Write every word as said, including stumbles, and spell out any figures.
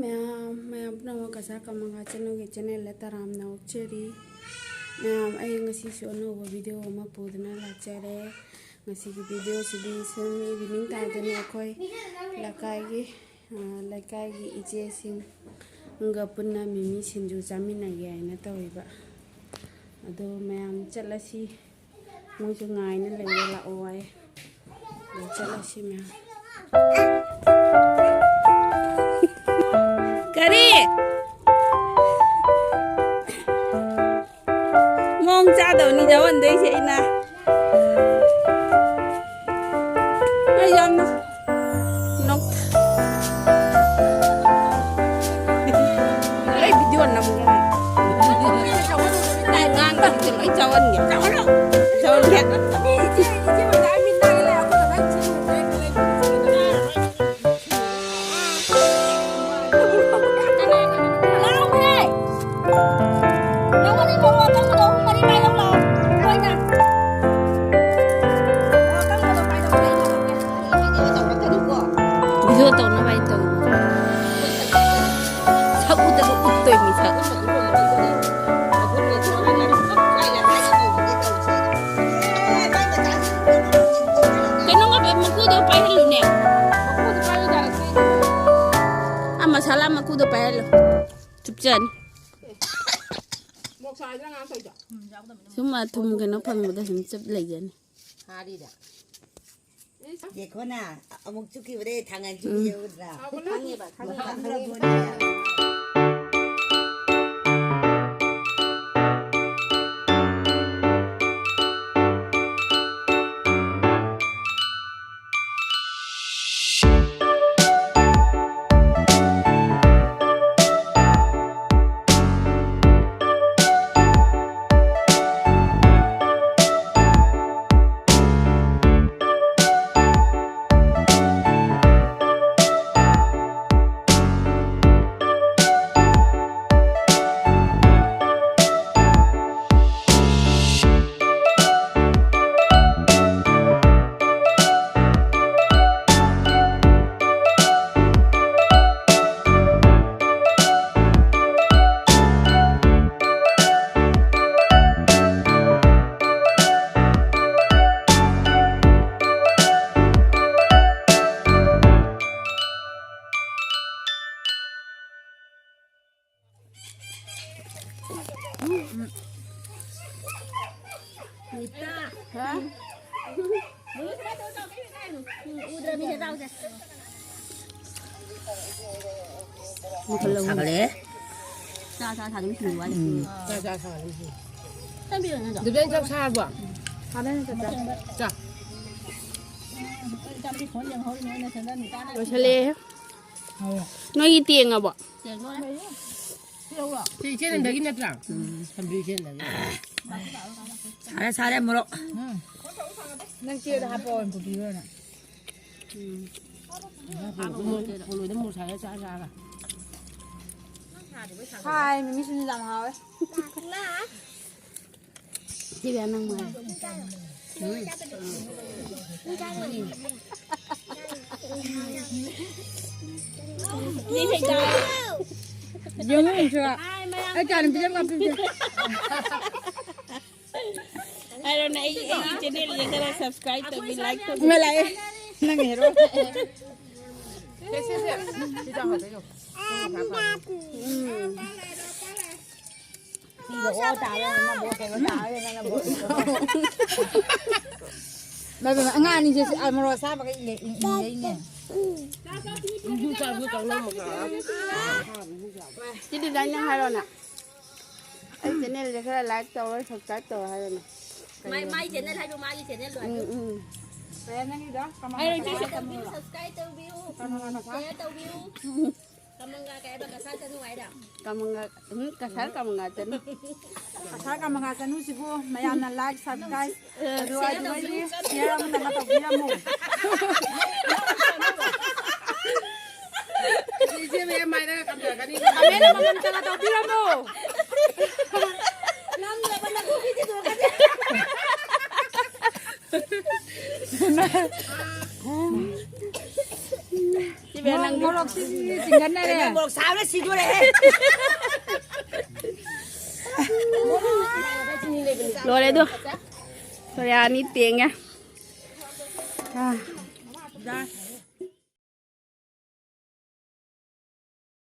ꯃꯌꯥꯝ, ꯃꯌꯥꯝ ꯄꯨꯝꯅꯃꯛ ꯀꯁꯥ ꯀꯃꯪ ꯆꯅꯨꯒꯤ ꯆꯦꯅꯦꯜꯗ ꯇꯔꯥꯝꯅ ꯑꯣꯛꯆꯔꯤ꯫ ꯃꯌꯥꯝ, ꯑꯩ ꯉꯁꯤꯁꯨ ꯑꯅꯧꯕ ꯚꯤꯗꯤꯑꯣ ꯑꯃ ꯄꯨꯗꯨꯅ ꯂꯥꯛꯆꯔꯦ꯫ ꯉꯁꯤꯒꯤ ꯚꯤꯗꯤꯑꯣꯁꯤꯗꯤ ꯁꯨꯝ ꯏꯚꯤꯅꯤꯡ ꯇꯥꯏꯝꯗꯅꯦ, ꯑꯩꯈꯣꯏ ꯂꯩꯀꯥꯏꯒꯤ, ꯑ, ꯂꯩꯀꯥꯏꯒꯤ ꯏꯆꯦꯁꯤꯡꯒ ꯄꯨꯟꯅ ꯃꯤꯃꯤ ꯁꯤꯡꯖꯨ ꯆꯥꯃꯤꯟꯅꯒꯦ ꯍꯥꯏꯅ ꯇꯧꯔꯤꯕ꯫ ꯑꯗꯣ ꯃꯌꯥꯝ ꯆꯠꯂꯁꯤ꯫ ꯃꯣꯏꯁꯨ ꯉꯥꯏꯅ ꯂꯩꯔꯦ, ꯂꯥꯛꯑꯣ ꯍꯥꯏ꯫ ꯑꯗꯣ ꯆꯠꯂꯁꯤ ꯃꯌꯥꯝ꯫ ꯀꯔꯤ? ꯃꯑꯣꯡ ꯆꯥꯗꯕꯅꯤ ꯌꯥꯎꯍꯟꯗꯣꯏꯁꯦ ꯑꯩꯅ꯫ ꯑꯩ ꯌꯥꯝꯅ ꯅꯣꯛ-, ꯑꯩ ꯚꯤꯗꯤꯑꯣ ꯅꯝꯒꯦ꯫ ꯅꯪ ꯉꯥꯡꯕꯁꯤꯡꯁꯦ ꯂꯣꯏ ꯆꯥꯎꯍꯟꯒꯦ꯫ ꯆꯥꯎꯍꯜꯂꯣ꯫ ꯆꯥꯎꯍꯟꯒꯦ꯫ ꯂꯥꯎꯍꯦ! ꯅꯉꯣꯟꯗ ꯃꯣꯔꯣꯛ ꯑꯀꯪꯕꯗꯣ ꯑꯍꯨꯝ ꯃꯔꯤ ꯄꯥꯏꯔꯛꯑꯣ ꯂꯥꯛꯑꯣ꯫ ꯂꯣꯏꯅ꯫ ꯃꯣꯔꯣꯛ ꯑꯀꯪꯕꯗꯣ ꯄꯥꯏꯔꯛꯑꯣ, ꯑꯩ ꯉꯧꯔꯛꯀꯦ꯫ ꯚꯤꯗꯤꯑꯣ ꯇꯧꯅꯕ ꯍꯥꯏꯅ ꯇꯧꯔꯤꯅꯤ꯫ ꯁꯛ ꯎꯠꯇꯕ ꯎꯠꯇꯣꯏꯅꯤ, ꯁꯛ꯫ ꯀꯩꯅꯣ ꯉꯥꯛꯇ ꯃꯀꯨꯗꯣ ꯄꯥꯏꯍꯜꯂꯨꯅꯦ꯫ ꯑꯥ, ꯃꯁꯥꯂꯥ ꯃꯀꯨꯗꯣ ꯄꯥꯏꯍꯜꯂꯨ꯫ ꯆꯨꯞꯆꯅꯤ꯫ ꯃꯣꯔꯣꯛ ꯁꯥꯏꯗꯅ ꯉꯥꯡ ꯇꯧꯏꯗꯣ꯫ ꯁꯨꯝ ꯊꯨꯝ ꯀꯩꯅꯣ ꯐꯪꯕꯗ ꯁꯨꯝ ꯆꯨꯞ ꯂꯩꯖꯅꯤ꯫ ꯍꯥꯔꯤꯗ꯫ ꯌꯦꯡꯈꯣꯅ, ꯑꯃꯨꯛ ꯆꯨꯞꯈꯤꯕꯗꯩ ꯊꯥꯡꯒꯟ ꯆꯨꯞꯄꯤ ꯎꯝ꯫ ꯌꯦꯡꯉꯨꯗ꯭ꯔꯥ? ꯈꯪꯉꯦꯕ, ꯈꯪꯉꯦꯕ꯫ ꯈꯪꯉꯕꯣꯅꯦ? ꯎꯗ꯭ꯔꯕꯅꯤꯅ ꯆꯥꯎꯁꯦ꯫ ꯃꯈꯜ ꯑꯍꯨꯝ꯫ ꯁꯥꯒꯠꯂꯛꯑꯦ꯫ ꯆꯥ, ꯆꯥ, ꯁꯥꯒꯠꯂꯤ, ꯁꯤꯡꯖꯨ ꯋꯥꯠꯂꯤ꯫ ꯎꯝ꯫ ꯆꯥ, ꯆꯥ, ꯁꯥꯒꯠꯂꯤ, ꯁꯤꯡꯖꯨ꯫ ꯆꯥꯕꯤꯌꯨ, ꯅꯪꯁꯨ꯫ ꯗꯨꯕꯦꯟ ꯆꯥꯛ ꯆꯥꯔꯕꯣ? ꯆꯥꯗꯣꯏꯅꯦ, ꯆꯥ, ꯆꯥ꯫ ꯆꯥ꯫ ꯂꯣꯏꯁꯜꯂꯛꯑꯦ꯫ ꯅꯣꯏꯒꯤ ꯇꯦꯡꯉꯕꯣ? ꯁꯤ ꯏꯆꯦ ꯅꯟꯗꯒꯤ ꯅꯠꯇ꯭ꯔꯥ? ꯎꯝ, ꯁꯝꯕꯤ ꯏꯆꯦ ꯅꯟꯗꯒꯤ꯫ ꯁꯥꯔꯦ, ꯁꯥꯔꯦ, ꯃꯣꯔꯣꯛ꯫ ꯅꯪ ꯆꯦꯗ ꯍꯥꯞꯄꯛꯑꯣ, ꯑꯣꯏꯅ ꯄꯨꯕꯤꯔꯣꯅ꯫ ꯎꯝ꯫ ꯄꯣꯂꯣꯏꯗ ꯃꯣꯔꯣꯛ ꯁꯥꯏꯔ ꯆꯥ ꯆꯥꯒ꯫ ꯍꯥꯏ, ꯃꯤꯃꯤ ꯁꯤꯡꯖꯨ ꯌꯥꯝ ꯍꯥꯎꯋꯦ꯫ ꯁꯤꯒ ꯅꯪ ꯃꯥꯜꯂꯦ꯫ ꯌꯦꯡꯉꯨ ꯌꯦꯡꯁꯤꯔ? ꯑꯩ ꯆꯥ ꯑꯗꯨꯝ ꯄꯤꯖꯕ ꯄꯤꯖ꯫ ꯍꯥꯏꯔꯣꯅꯦ, ꯑꯩ, ꯑꯩꯒꯤ channel ꯌꯦꯡꯉꯒ subscribe ꯇꯧꯕꯤ, like ꯇꯧꯕꯤ꯫ ꯏꯃꯥ ꯂꯥꯛꯑꯦ꯫ ꯅꯪ ꯍꯦꯔꯣ꯫ ꯁꯦ, ꯁꯦ, ꯁꯦ꯫ ꯁꯤ ꯆꯥ ꯍꯥꯎꯗꯣꯏꯅꯣ꯫ ꯎꯝ꯫ ꯃꯥꯏ ꯄꯦꯝꯃ, ꯑꯉꯥꯡ ꯑꯅꯤꯁꯦ ꯁꯤ, ꯑ, ꯃꯣꯔꯣꯛ ꯑꯁꯥꯕꯒ ꯏꯜꯂꯦ, ꯏ-, ꯏꯜꯂꯛꯏꯅꯦ꯫ ꯁꯤ design ꯅꯪ ꯍꯥꯏꯔꯣꯅ꯫ ꯑꯩ channelꯁꯦ ꯈꯔ like ꯇꯧꯔꯣ, subscribe ꯇꯧꯔꯣ ꯍꯥꯏꯔꯣꯅ꯫ ꯃꯥꯏ, ꯃꯥꯏ channel ꯍꯥꯏꯕ, ꯃꯥꯒꯤ channelꯗꯣ ꯎꯝ, ꯍꯥꯏꯕ꯫ ꯎꯝ꯫ ꯍꯥꯏꯔꯣ, ꯏꯆꯦ꯫ Like ꯇꯧꯕꯤꯌꯨ, subscribe ꯇꯧꯕꯤꯌꯨ, share ꯇꯧꯕꯤꯌꯨ꯫ ꯀꯃꯪꯒ ꯀꯩ ꯍꯥꯏꯕ? ꯀꯁꯥꯔ ꯆꯅꯨ ꯍꯥꯏꯔ? ꯀꯃꯪꯒ, ꯎꯝ, ꯀꯁꯥꯔ ꯀꯃꯪꯒ ꯆꯅꯨ꯫ ꯀꯁꯥꯔ ꯀꯃꯪꯒ ꯆꯅꯨꯁꯤꯕꯨ ꯃꯌꯥꯝꯅ like, subscribe, ꯑꯗꯨ share ꯑꯗꯨ ꯑꯩꯗꯤ ꯇꯧꯕꯤꯌꯨ꯫ Share ꯑꯃ ꯅꯪꯅ ꯇꯧꯕꯤꯔꯝꯃꯨ꯫ ꯏꯆꯦ ꯃꯌꯥꯝ ꯃꯥꯏꯅ ꯀꯝꯖꯔꯛꯀꯅꯤ꯫ Comment ꯑꯃꯃꯝꯇꯒ ꯇꯧꯕꯤꯔꯝꯃꯨ꯫ ꯅꯝꯗ꯭ꯔꯕ ꯅꯀꯣꯛ ꯄꯤꯗꯤ ꯂꯣꯏꯔꯛꯀꯅꯤ꯫ ꯁꯤ ꯕꯦ, ꯅꯪꯗꯤ? ꯃꯣꯔꯣꯛꯁꯤꯗꯤ ꯆꯤꯡꯈꯠꯅꯔꯦ꯫ ꯀꯩꯅꯣ, ꯃꯣꯔꯣꯛ ꯁꯥꯕꯅ ꯁꯤꯗꯣꯔꯦꯍꯦ꯫ ꯂꯣꯏꯔꯦ ꯑꯗꯣ꯫ ꯁꯣꯔꯤꯌꯥꯅꯤ ꯇꯦꯡꯉꯦ꯫ ꯑꯥ꯫